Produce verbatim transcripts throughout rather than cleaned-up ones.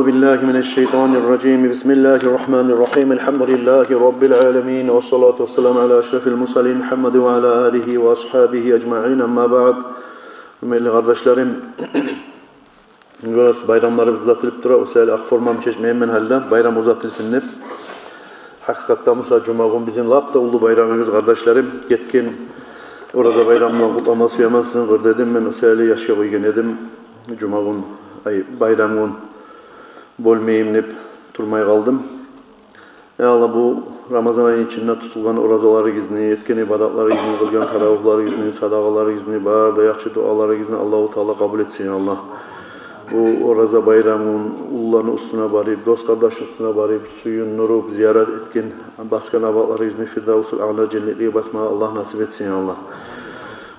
أعوذ بالله من الشيطان الرجيم. بسم الله الرحمن الرحيم. الحمد لله رب العالمين، والصلاة والسلام على أشرف المرسلين محمد وعلى آله وأصحابه أجمعين. أما بعد. Гьюрметли къардашларым, гёресиз, байрамларыбыз узатылып тура. О саялы акъ формамны чечмеймен гьали де, байрам узатылсын деп. Гьакъыкъатда буса жумагюн бизин лап да уллу байрамыбыз, къардашларым. Гетген ораза байрамны къутлама сюемен сизин къыр дедим. Мен о саялы яшгъа къойгъан эдим жумагюн, ай, байрамгюн болмайым деп турмай къалдым. Я Аллагь, бу Рамазан айны ичинде тутулгъан оразаларыгъызны, этген ибадатларыгъызны, къылгъан таравигьларыгъызны, садагъаларыгъызны, бары да яхшы дуаларыгъызны Аллагьу Таала къабул этсин, я Аллагь. Бу ораза байрамын уллуланы уьстюне барып, дос-къардашны уьстюне барып, сююндюрюп, зиярат этген, басгъан абатларыгъызны Фирдавсул Аъла женнетлеге басмагъа Аллагь насип этсин, я Аллагь.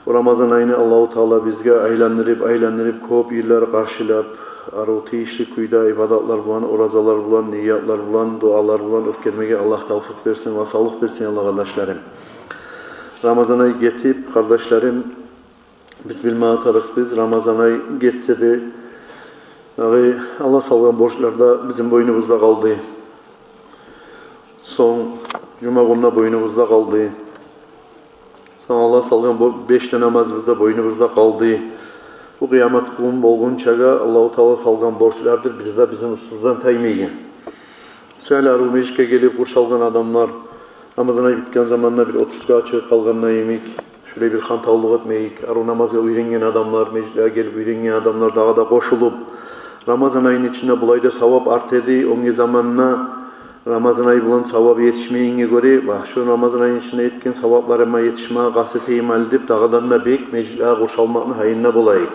Бу Рамазан айны Аллагьу Таала бизге айландырып, айландырып, кёп йыллар къаршылап, арив тийишли кюйде ибадатлар булан, оразалар булан, ниятлар булан, дуалар булан оьтгермеге Аллагь тавфикъ берсин ва савлукъ берсин, я Аллагь, къардашларым. Рамазан ай гетип, къардашларым, биз билме тарыкъбыз, Рамазан ай гетсе де, дагъы Аллагь салгъан борчлар да бизин бойнубузда къалды. Сонг жумагюн де бойнубузда къалды. Сонг Аллагь салгъан бо-, беш де намазыбыз да бойнубузда къалды. Бу къыямат гюн болгъунчагъа Аллагьу Таала салгъан борчлардыр бир де бизин уьстюбюзден таймайгъан. Шолай арив межитге гелип къуршалгъан адамлар, Рамазан ай битген заманда бир отпускагъа чыгъып къалгъанда йимик, шолай бир хантавлукъ этмейик, арив намазгъа уьйренген адамлар, межитлеге гелип уьйренген адамлар дагъы да къошулуп, Рамазан айны ичинде булай да савап арта эди, оьнге заманда Рамазан ай булан савабы етишмейгенге гёре, ва шу Рамазан айны ичинде этген савапларыма етишмеге къаст этейим гьали деп, дагъыдан да бек межитлеге къошулмакъны гьайында болайыкъ.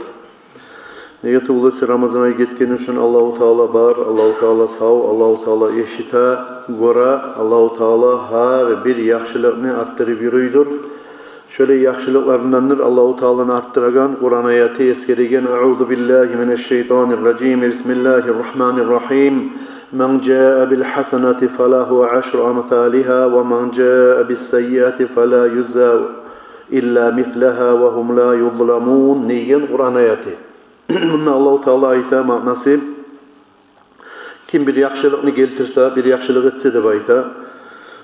Неге тюгюл эсе, Рамазан ай гетгени учун Аллагьу Таала бар, Аллагьу Таала сав, Аллагьу Таала эшите, гёре, Аллагьу Таала гьар бир яхшылыкъны арттырып юрюйдюр. Шолай яхшылыкъларындандыр Аллагьу Тааланы арттырагъан Къуран аяты эсгереген: أعوذ بالله من الشيطان الرجيم. بسم الله الرحمن الرحيم. من جاء بالحسنة فله عشر أمثالها ومن جاء بالسيئة فلا يجزى إلا مثلها وهم لا يظلمون деген Къуран аяты. Мунда Аллагьу Таала айта, маънасы: ким бир яхшылыкъны гелтирсе, бир яхшылыкъ этсе деп айта,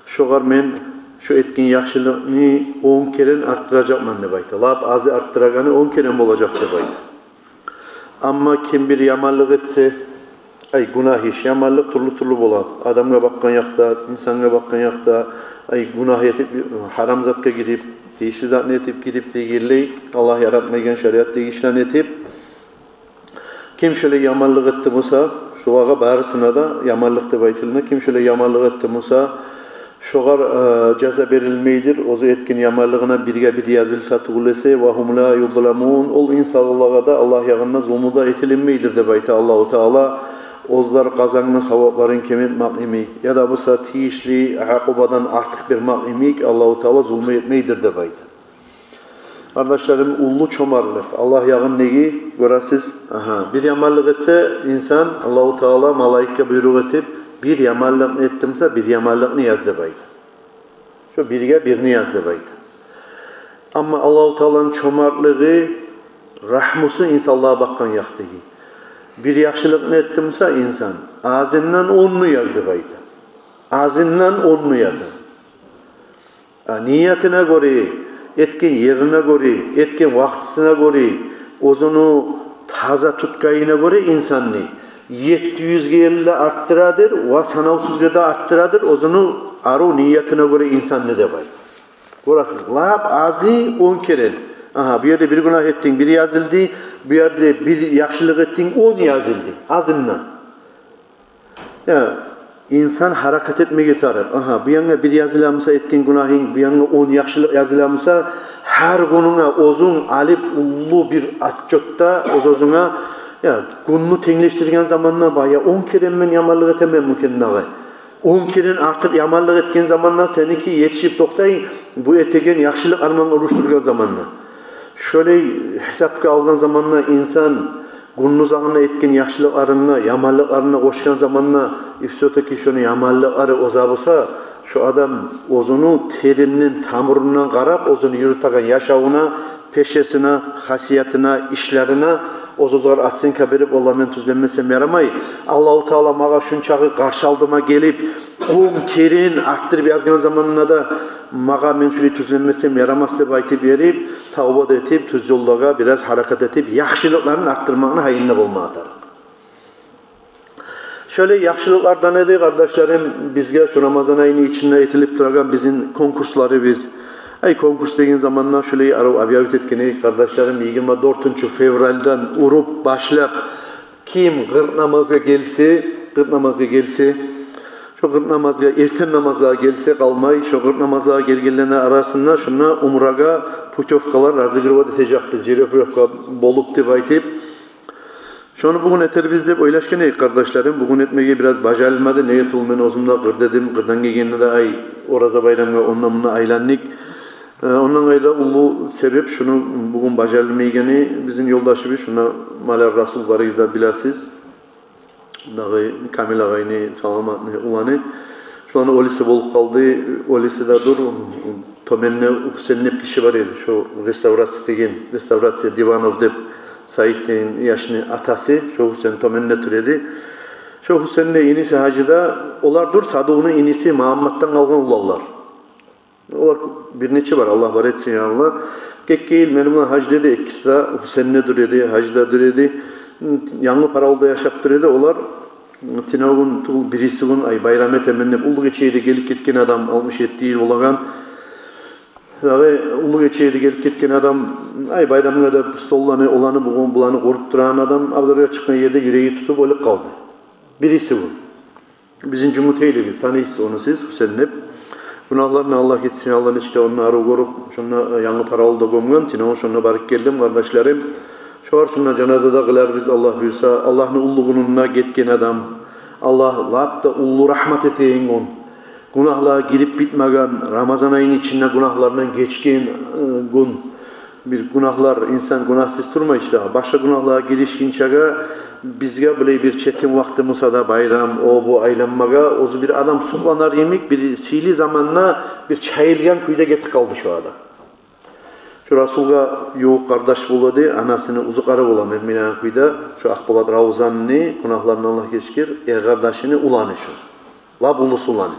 шогъар мен шо этген яхшылыкъны он керен арттыражакъман деп айта. Лап азы арттырагъаны он керен болажакъ деп айта. Амма ким бир яманлыкъ этсе, ай, гюнагь иш, яманлыкъ тюрлю-тюрлю бола. Адамгъа бакъгъан якъда, инсангъа бакъгъан якъда, ай, гюнагь этип, гьарам затгъа гирип, тийишли затны этип гирип дегенлей, Аллагь яратмайгъан, шариатдагъы ишлени этип, ким шолай яманлыкъ этди буса, шолагъа барысына да яманлыкъ деп айтылына, ким шолай яманлыкъ этди буса, шогъар, э, жаза берилмейдир, оьзю этген яманлыгъына бирге бир язылса тюгюл эсе, وهم لا يظلمون, ол инсанлагъа да Аллагь ягъында зулму да этилинмейдир деп айта Аллагьу Таала. Оьзлер къазангъан савапларын кем этмек йимик, яда буса тийишли акъубадан артыкъ бермек йимик, Аллагьу Таала зулму этмейдир деп айта. Къардашларым, уллу чомартлыкъ Аллагь ягъындагъы, гёресиз. Агьа, бир яманлыкъ этсе инсан, Аллагьу Таала малайикге буйрукъ этип, бир яманлыкъны этди буса, бир яманлыкъны яз деп айта. Шо бирге бирни яз деп айта. Амма Аллагьу Тааланы чомартлыгъы, рагьмусу инсанлагъа бакъгъан якъдагъы. Бир яхшылыкъны этди буса инсан, азындан онну яз деп айта. Азындан онну яз. А, ниятына гёре, этген ерине гёре, этген вакътисине гёре, оьзюню таза тутгъанына гёре инсанны етти юзге ерли арттырадыр, ва санавсузгъа да арттырадыр, оьзюню арив ниятына гёре инсанны деп айта. Гёресиз, лап азы он керен. Агьа, бу ерде бир гюнагь этдинг, бир язылды, бу ерде бир яхшылыкъ этдинг, он язылды, азындан. Я, инсан гьаракат этмеге тарыкъ. Агьа, бу янгъа бир языла буса этген гюнагьынг, бу янгъа он яхшылыкъ языла буса, гьар гюнюнге оьзюнг алып уллу бир отчётда оьз-оьзюнге, я, гюнню тенглешдирген заманда, бая он керен мен яманлыкъ этемен мукен дагъы. Он керен артыкъ яманлыкъ этген заманда сеники етишип токътай, бу этеген яхшылыкъ армангъа урушдургъан заманда. Шолай гьисапгъа алгъан заманда инсан гюнню узагъында этген яхшылыкъларын да, яманлыкъларын да къошгъан заманда, и всё-таки шону яманлыкълары оза буса, шо адам оьзюню теринден, тамурундан къарап, оьзюню юрютеген яшавуна пешесине, хасиятына, ишлерине оьз-оьзлер оценка берип, валлагь, мен тюзленмесем ярамай. Аллагьу Таала магъа шунчакъы къаршы алдыма гелип, он керен артдырып язгъан заманында да магъа, мен шулай тюзленмесем ярамас деп айтып, эрип, тавба да этип, тюз ёллагъа бираз гьаракат этип, яхшылыкъларын артдырмакъны гьайында болмагъа тарыкъ. Шолай яхшылыкълардан эди, къардашларым, бизге шу Рамазан айны ичинде этилип турагъан бизин конкурсларыбыз. Ай, конкурс деген заманда шолай арив объявить этген эдик, къардашларым, йигирма дёртюнчю февральдан уруп башлап, ким къыркъ намазгъа гелсе, къыркъ намазгъа гелсе, шо къыркъ намазгъа, эртен намазгъа гелсе къалмай, шо къыркъ намазгъа гелгенлени арасында шунда умрагъа путёвкалар разыгрывать этежекбиз, жеребьёвка болуп деп айтып. Шону бугюн этербиз деп ойлашгъан эдик, къардашларым. Бугюн этмеге бираз бажарылмады. Неге тюгюл, мен оьзюм де къыр эдим. Къырдан гелгенде де, ай, Ораза байрамгъа ондан-мундан айландыкъ. Э, ондан къайры да уллу себеп шуну бугюн бажарылмайгъаны, бизин ёлдашыбыз, шунда Маляр Расул, барыгъыз да билесиз. Дагъы Камил агъайны, Саламатны уланы. Шуланы оьлюсю болуп къалды. Оьлюсю де дюр. Тёменде Гьусен деп гиши бар эди. Шо реставрация деген, реставрация Диванов деп, Саид деген яшны атасы. Шо Гьусен тёменде тура эди. Шо Гьусенни иниси Гьажи де, олар дюр Садувну иниси Магьамматдан къалгъан уланлар. Олар бир нече бар, Аллагь бар этсин, я Аллагь. Гетген йыл мени булан Гьажи де эди, экиси де Гьусенде дюр эди, Гьажи де дюр эди. Янгы Паравулда яшап тура эди. Олар тюнегюн тюгюл, бирисигюн, ай, байрам этемен деп, Уллу Гечеге де гелип гетген адам, алтмыш етти йыл болагъан. Дагъы Уллу Гечеге де гелип гетген адам, ай, байрамгъа да столланы, оланы, бугюн буланы къуруп турагъан адам, абзаргъа чыкъгъан ерде юреги тутуп оьлюп къалды. Бирисигюн. Бизин Жюнгютейлибиз, таныйсыз ону сиз, Гьусен деп. Гюнагьларындан Аллагь гечсин, Аллагь нечик де ондан арив гёрюп, шунда, э, Янгы Паравулда гёмген, тюнегюн шунда барып гелдим, къардашларым. Шогъар шунда жаназа да къыларбыз, Аллагь буюрса. Аллагьны уллу гюнюнде гетген адам, Аллагь лап да уллу рагьмат этеген гюн, гюнагьлагъа гирип битмеген, Рамазан айны ичинде гюнагьларындан гечген, э, гюн. Бир гюнагьлар, инсан гюнагьсыз турмай ишде. Башгъа гюнагьлагъа гиришгинчеге бизге булай бир четим вакъти буса да, байрам, о-бу айланмагъа, оьзю бир адам сукъланар йимик, бир сыйлы заманда бир чайылгъан кюйде гетип къалды шо адам. Шо Расулгъа ювукъ къардаш бола эди, анасыны узукъары бола, мен билеген кюйде, шо Акъболат Равзанны, гюнагьларындан Аллагь гечгир, эр къардашыны уланы шо. Лап уллусу уланы.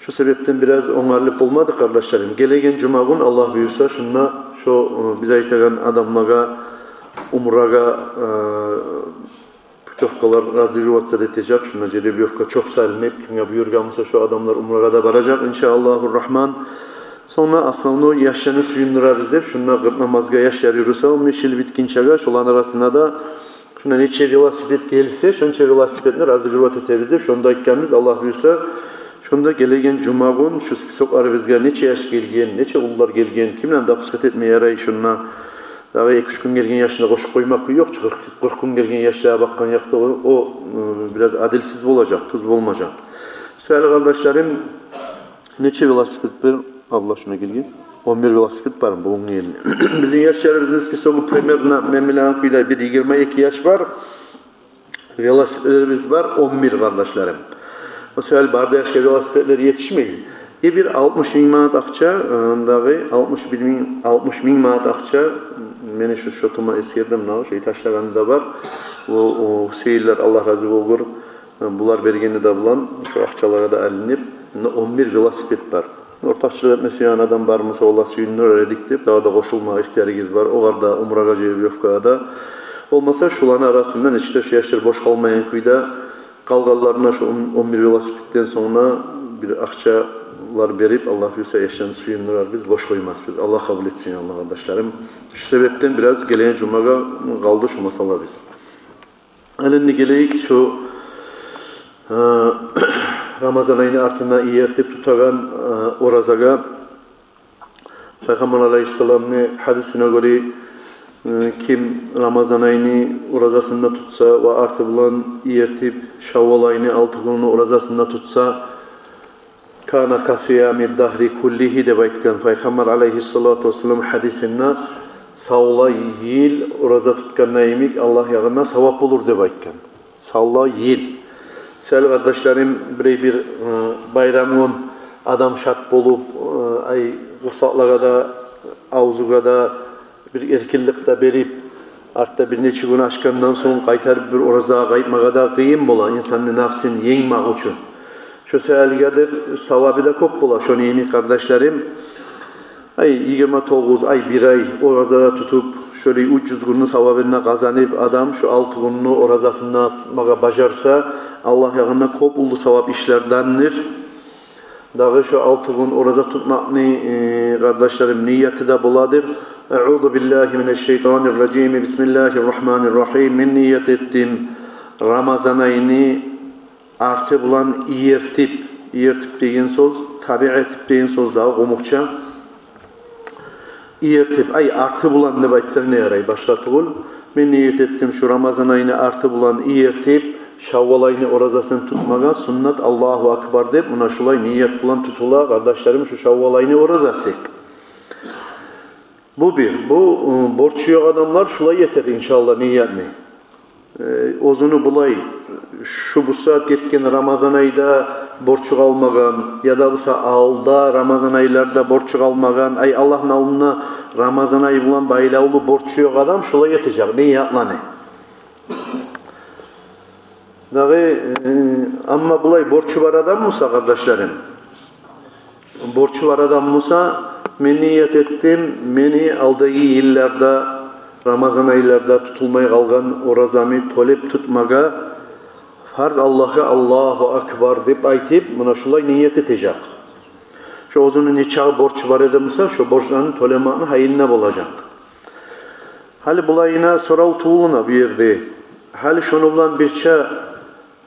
Шо себепден бираз онгарылып болмады, къардашларым. Гелеген жумагюн, Аллагь буюрса, шунда шо, э, биз айтагъан адамлагъа, умрагъа, э, путёвкалар разыгрываться этежек. Шунда жеребьёвка чёп салынып, кимге буюргъан буса, шо адамлар умрагъа да баражакъ, иншааллагьу рагьман. Сонг да основной яшланы сююндюрербиз деп, шунда къыркъ намазгъа яшлар юрюсе, он беш йыл битгинчеге, шоланы арасында да шунда нече велосипед гелсе, шонча велосипедни разыгрывать этебиз деп, шонда айтгъанбыз, Аллагь буюрса. Шонда гелеген жумагюн шу списокларыбызгъа нече яш гелген, нече уллулар гелген, кимлени допускать этме ярай шунда. Дагъы эки-уьч гюн гелген яшны къошуп къоймакъ ёкъ чу, къыркъ, къыркъ гюн гелген яшлагъа бакъгъан якъда о, о, ы, бираз адилсиз болажакъ, тюз болмажакъ. Сыйлы къардашларым, нече велосипед бар? Абла шунда гелген. Он бир велосипед бар бугюн гелген. Бизин яшларыбызны списогу примерно, мен билеген кюйде, бир йигирма эки яш бар. Велосипедлерибиз бар он бир, къардашларым. О саялы бары да яшгъа велосипедлер етишмей. Э, бир алтмыш минг манат акъча, э, дагъы алтмыш бир минг, алтмыш минг манат акъча, мени шу счётума эсгердим, муна шо ташлагъаны да бар. О, о, Гьусейинлер, Аллагь рази болгъур. Булар бергени де булан, шо акъчалагъа да алынып, муна он бир велосипед бар. Ортакъчылыкъ этме сюеген адам бар буса, валлагь, сююндюрер эдик деп, дагъы да къошулма ихтиярыгъыз бар. Огъар да, умрагъа, жеребьёвкагъа да. Болмаса, шуланы арасында нечик де шу яшлар бош къалмайгъан кюйде, къалгъанларына шу он, он бир велосипедден сонг бир акъчалар берип, Аллагь буюрса, яшланы сююндюрербиз, бош къоймасбыз. Аллагь къабул этсин, Аллагь, къардашларым. Шу себепден бираз гелеген жумагъа къалды шу масъалабыз. Гьали энди гелейик шу, э, Рамазан айны артында иертип тутагъан, э, оразагъа. Пайхаммар алайгьиссаламны гьадисине гёре, э, ким Рамазан айны оразасын да тутса ва арты булан иертип Шаввал айны алты гюнюню оразасын да тутса, «Кана касиями дагьри куллигьи», — деп айтгъан Пайхаммар алайгьиссалату вассалам гьадисинде, савлай йыл ораза тутгъанда йимик Аллагь ягъында савап болур деп айтгъан. Савлай йыл. Сыйлы къардашларым, бирей бир, э, байрам гюн адам шат болуп, э, ай, къурсакълагъа да Авзугъа да бир эркинлик де берип, артда бир нече гюн ачгъандан сонг къайтарып бир оразагъа къайтмагъа да къыйын бола инсанны нафсин енгмек учун. Шо саялыгъадыр, савабы да кёп бола шону йимик, къардашларым. Ай, йигирма тогъуз ай, бир ай ораза да тутуп, шолай уьч юз гюнню савабын да къазанып, адам шо алты гюнню оразасын да тутмагъа бажарса, Аллагь ягъында кёп уллу савап ишлердендир. Дагъы шо алты гюн ораза тутмакъны, э, къардашларым, нияты да боладыр. Аъузу биллагьи минаш-шайтанир-ражим. Бисмиллагьир-рагьманир-рагьим. Мен ният этдим Рамазан айны арты булан иертип. Иертип деген сёз, табиъ этип деген сёз дагъы къумукъча. Иертип, ай, арты булан деп айтсанг да ярай, башгъа тюгюл. Мен ният этдим шу Рамазан айны арты булан иертип, Шаввал айны оразасын тутмагъа суннат, Аллагьу акбар деп, муна шулай ният булан тутула, къардашларым, шу Шаввал айны оразасы. Бу бир, бу, ы, борчу ёкъ адамлар шулай этер, иншаллагь, ниятны. Э, оьзюню булай, шу бу сагьат гетген Рамазан айда борчу къалмагъан, яда буса алда Рамазан айларда борчу къалмагъан, ай, Аллагьны алдында Рамазан ай булан байлавлу борчу ёкъ адам шулай этежек ниятланы. Дагъы, э, амма булай борчу бар адам буса, къардашларым, борчу бар адам буса, мен ният этдим мени алдагъы йылларда Рамазан айларда тутулмай къалгъан оразамны тёлеп тутмагъа, фарз Аллагьгъа Аллагьу акбар деп айтып, муна шулай ният этежек. Шо оьзюню нечакъы борчу бар эди буса, шо борчланы тёлемекни гьайында болажакъ. Гьали булайына сорав тувулуна бу ерде. Гьали шону булан бирче,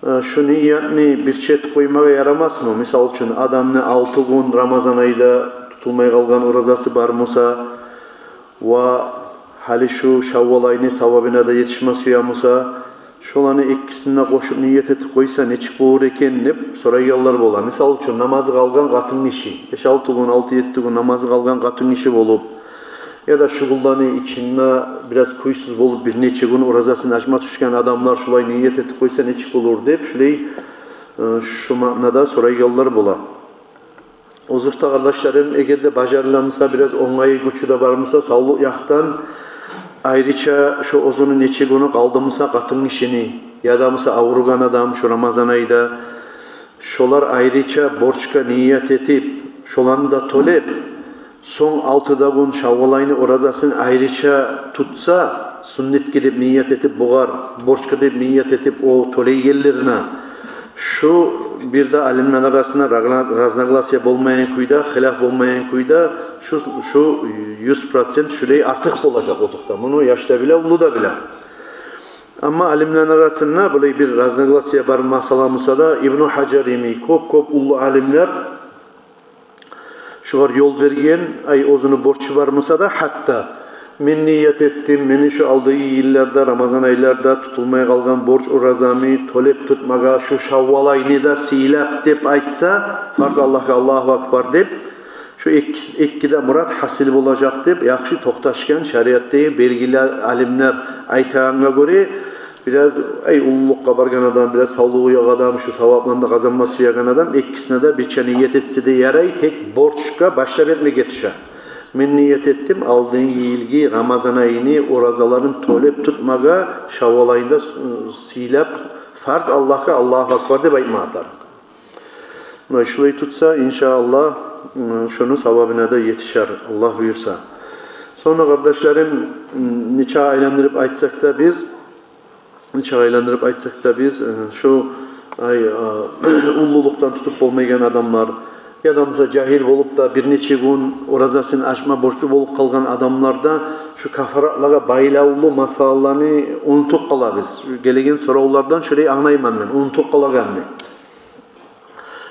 э, шу ниятны бирче этип къоймагъа ярамасмы? Мисал учун, адамны алты гюн Рамазан айда тутулмай къалгъан оразасы бар буса, ва гьали шу Шаввал айны савабына да етишме сюе буса, шоланы экисин де къошуп ният этип къойса, нечик болур экен деп сорайгъанлар бола. Мисал учун, намазы къалгъан къатын гиши, беш-алты гюн, алты-етти гюн намазы къалгъан къатын гиши болуп, яда шугъулланы ичинде бираз кюйсюз болуп, бир нече гюн оразасын ачма тюшген адамлар шулай ният этип къойса, нечик болур деп, шулай, э, шу маънада сорайгъанлар бола. Озокъда, къардашларым, эгер де бажарыла буса, бираз онгайы, гючю де бар буса, савлукъ якъдан, айрыча шо оьзюню нече гюню къалды буса къатын гишини, яда буса авругъан адам шу Рамазан айда, шолар айрыча борчгъа ният этип, шоланы да тёлеп, сонг алты да гюн Шаввал айны оразасын айрыча тутса, суннатгъа деп ният этип, бугъар борчгъа деп ният этип, о тёлейгенлерине, шу бир де алимлени арасында рагла-, разногласия болмайгъан кюйде, хилаф болмайгъан кюйде, шу, шу юз процент шулай артыкъ болажакъ озокъда. Муну яш да биле, уллу да биле. Амма алимлени арасында булай бир разногласия бар масъала буса да, Ибну Гьажар йимик кёп-кёп уллу алимлер шугъар ёл берген, ай, оьзюню борчу бар буса да, гьатта мен ният этдим мени шу алдагъы йылларда, Рамазан айларда тутулмай къалгъан борч оразамны тёлеп тутмагъа шу Шаввал айны да сыйлап деп айтса, фарз Аллагьгъа Аллагьу акбар деп, шу эки, эки де мурат гьасил болажакъ деп яхшы токъташгъан шариатдагъы белгили алимлер айтагъангъа гёре, бираз, ай, уллулукъгъа баргъан адам, бираз савлугъу ёкъ адам, шу савапланы да къазанма сюеген адам экисине де бирче ният этсе де ярай, тек борчгъа башлап этмеге тюше. Мен ният этдим алдынгъы йылгъы Рамазан айны оразаларын тёлеп тутмагъа, Шаввал айны да, ы, сыйлап, фарз Аллагьгъа Аллагьу акбар деп айтмагъа тарыкъ. Муна шулай тутса, иншааллагь, м, шону савабына да етишер, Аллагь буюрса. Сонг да, къардашларым, м, нечакъы айландырып айтсакъ да биз, нечакъы айландырып айтсакъ да биз, э, шу, ай, э, уллулукъдан тутуп болмайгъан адамлар, яда буса жагьил болуп да бир нече гюн оразасын ачма борчлу болуп къалгъан адамлар да шу кафаратлагъа байлавлу масъалаланы унутуп къалабыз. Гелеген соравлардан шулай англайман мен, унутуп къалагъанны.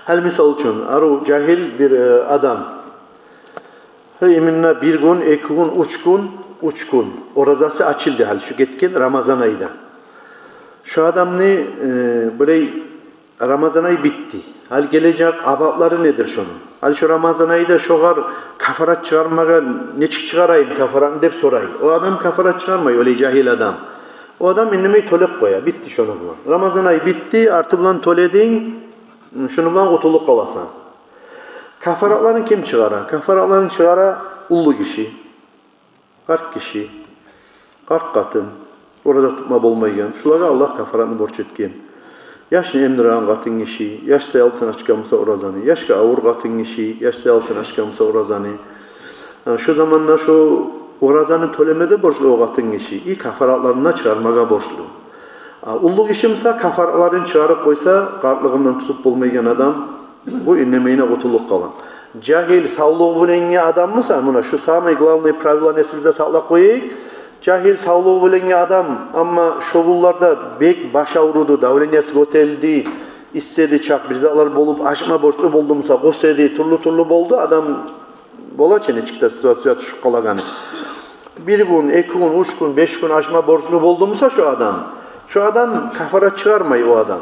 Гьали, мисал учун, арив жагьил бир, э, адам. Гье, именно бир гюн, эки гюн, уьч гюн, уьч гюн оразасы ачылды гьали шу гетген Рамазан айда. Шу адамны, э, булай, Рамазан ай битди. Гьали гележек абатлары недир шону? Гьали шу Рамазан айда шогъар кафарат чыгъармагъа нечик чыгъарайым кафаратны деп сорай. О адам кафарат чыгъармай, олай жагьил адам. О адам индемей тёлеп къоя, битди шону булан. Рамазан ай битди, арты булан тёлединг, шуну булан къутулуп къаласан. Кафаратларын ким чыгъара? Кафаратларын чыгъара Уллу гиши, къарт гиши, къарт къатын, ораза тутма болмайгъан, шулагъа Аллагь кафаратны борч этген. Яшны эмдиреген къатын гиши, яш саялы тынг ачгъан буса оразаны, яшгъа авур къатын гиши, яш саялы тынг ачгъан буса оразаны. Э, шо заманда шо оразаны тёлеме де борчлу о къатын гиши, и кафаратларын да чыгъармагъа борчлу. А уллу гиши буса кафаратларын чыгъарып къойса, къартлыгъындан тутуп болмайгъан адам, бу иннемейине къутулуп къала. Жагьил, савлугъу булангъы адам буса, муна шу самый главный правиланы эсибизде сакълап къояйыкъ. Жагьил, савлугъу булангъы адам, амма шо гюнлерде бек баш авруду, давлениеси гётерилди, исседи чакъ, бир затлар болуп, ачма борчлу болду буса, къус эди, тюрлю-тюрлю болду, адам бола чы нечик де ситуация тюшюп къалагъаны. Бир гюн, эки гюн, уьч гюн, беш гюн ачма борчлу болду буса шо адам, шо адам кафарат чыгъармай о адам.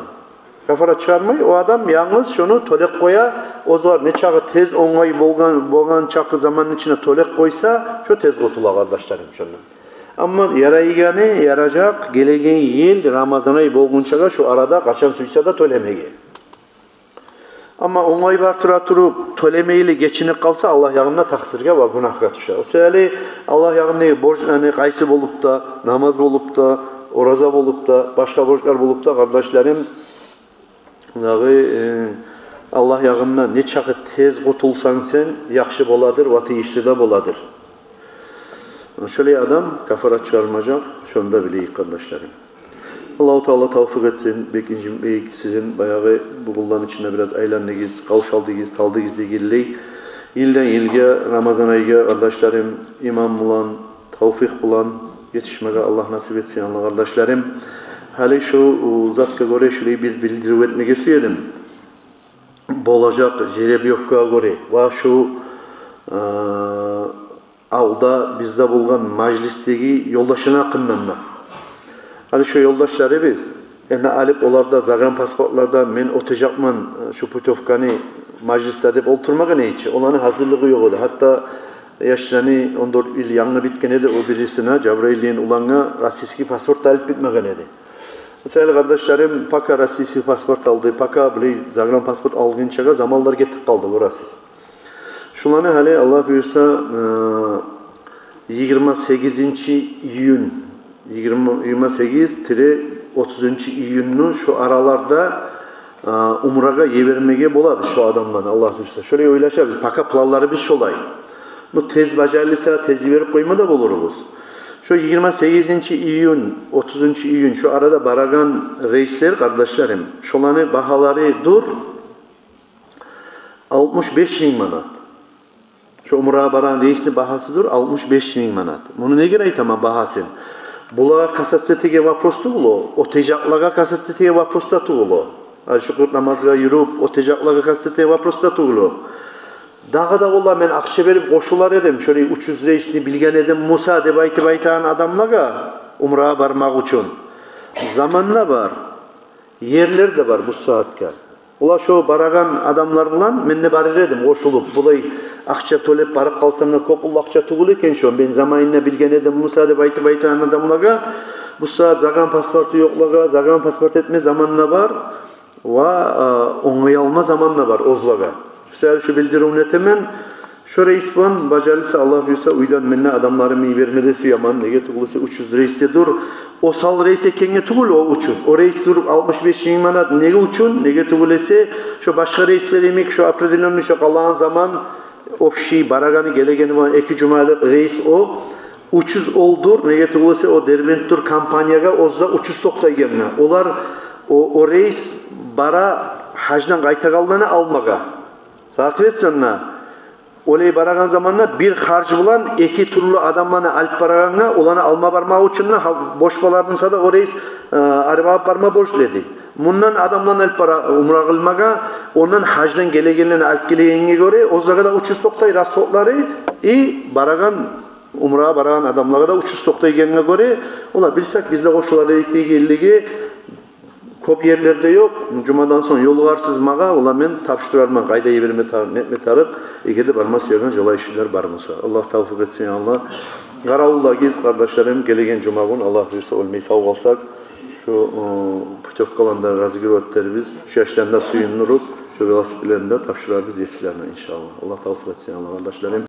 Кафарат чыгъармай, о адам янгыз шону тёлеп къоя, оьзюгер нечакъы тез онгай болгъан, болгъан чакъы заманны ичинде тёлеп къойса, шо тез къутула, къардашларым, шондан. Амма ярайгъаны, яражакъ гелеген йыл Рамазан ай болгъунчагъа шо арада къачан сюйсе де тёлемеге. Амма онгай бар тура туруп, тёлемейли гечинип къалса, Аллагь ягъында такъсыргъа ва гюнагьгъа тюше. О саялы Аллагь ягъында борч, яни, къайсы болуп да, намаз болуп да, ораза болуп да, башгъа борчлар болуп да, къардашларым, дагъы, э, Аллагь ягъында нечакъы тез къутулсанг сен, яхшы боладыр ва тийишли де боладыр. Шолай адам кафарат чыгъармажакъ, шону да билейик, къардашларым. Аллагьу Таала тавфикъ этсин, бек инжинмейик, сизин баягъы бу гюнлени ичинде бираз айландыгъыз, къавшалдыгъыз, талдыгъыз дегенлей. Йылдан йылгъа, Рамазан айгъа, къардашларым, иман булан, тавфикъ булан етишмеге Аллагь насип этсин, Аллагь, къардашларым. Гьали шу, у, затгъа гёре шулай бир билдирив этмеге сюе эдим. Болажакъ жеребьёвкагъа гёре ва шу, э, алда бизде болгъан мажлисдеги ёлдашланы гьакъындан да. Гьали шо ёлдашларыбыз, энни алып олар да загранпаспортлардан, мен оьтежекмен, э, шу путёвканы мажлисде деп олтурмагъан эди чи. Оланы гьазирлиги ёкъ эди. Гьатта яшланы он дёрт йыл янгы битген эди, о бирисине, Жабраил деген улангъа, российский паспорт да алып битмеген эди. Мисал, къардашларым, пока российский паспорт алды, пока булай загранпаспорт алгъынчагъа заманлар гетип къалды, бу российский. Шуланы гьали, Аллагь буюрса, э, йигирма сегизинчи июнь, йигирма, йигирма сегиз тире отузунчу июньну шу араларда, э, умрагъа йибермеге болабыз шу адамланы, Аллагь буюрса. Шолай ойлашабыз, пока планларыбыз шолай. Ну, тез бажарылса, тез йиберип къойма да болурбуз. Шу йигирма сегизинчи июнь, отузунчу июнь, шу арада барагъан рейслер, къардашларым, шоланы багьалары дюр алтмыш беш минг манат. Шу умрагъа барагъан рейсни багьасы дюр алтмыш беш минг манат. Муну неге айтаман багьасын? Булагъа касаться этеген вопрос тюгюл о, оьтежеклагъа касаться этеген вопрос да тюгюл о. Гьали шу къыркъ намазгъа юрюп, оьтежеклагъа касаться этеген вопрос да тюгюл о. Дагъы да, валлагь, мен акъча берип къошулар эдим, шолай учуз рейсни билген эдим буса деп айтып айтагъан адамлагъа, умрагъа бармакъ учун. Заман да бар, ерлер де бар бу сагьатгъа. Олар, шо барагъан адамлар булан мен де барыр эдим къошулуп. Булай акъча тёлеп барып къалсам да, кёп уллу акъча тюгюл экен шо. Мен заманында билген эдим буса деп айтып айтагъан адамлагъа, бу сагьат загранпаспорты ёкълагъа загранпаспорт этме заман да бар. Ва, э, онгай алма заман да бар оьзлеге. Шо саялы шу билдирив этемен. Шо рейс булан бажарылса, Аллагь буюрса, уьйден мен де адамларымны йиберме де сюемен. Неге тюгюл эсе учуз рейс де дюр. Осал рейс экенге тюгюл о учуз. О рейс дюр алтмыш беш минг манат. Неге учун? Неге тюгюл эсе, шо башгъа рейслер йимик, шо определённый, шо къалагъан заман, общий барагъаны гелегени булан эки жумалыкъ рейс о. Учуз олдур, неге тюгюл эсе, о Дербент тур компаниягъа оьзю де учуз токътайгъангъа. Олар о, о рейс бара гьаждан къайтагъанланы алмагъа. Соответственно, олай барагъан заманда бир харж булан эки тюрлю адамланы алып барагъангъа, оланы алма бармакъ учун да, гьа, бош болар буса да, о рейс, э, арив алып барма борчлу эди. Мундан адамланы алып бара умра къылмагъа, ондан гьаждан гелегенлени алып гелегенге гёре, оьзлеге де учуз токътай расходлары, и барагъан умрагъа барагъан адамлагъа да учуз токътайгъангъа гёре, ола билсек, биз де къошулар эдик дегенлиги. Кёп ерлерде ёкъ. Жумадан сонг ёлугъарсыз магъа, ола мен тапшурарман, къайда йиберме тарыкъ, нетме тарыкъ, эгер де барма сюеген желающийлер бар буса. Аллагь тавфикъ этсин, я Аллагь. Къаравуллагъыз, къардашларым, гелеген жумагюн, Аллагь буюрса, оьлмей сав къалсакъ, шу, ы, путёвкаланы да разыгрывать этербиз. Шу яшланы да сююндюрюп, шу велосипедлени де тапшурарбыз есилерине, иншаллагь. Аллагь тавфикъ этсин, я Аллагь, къардашларым.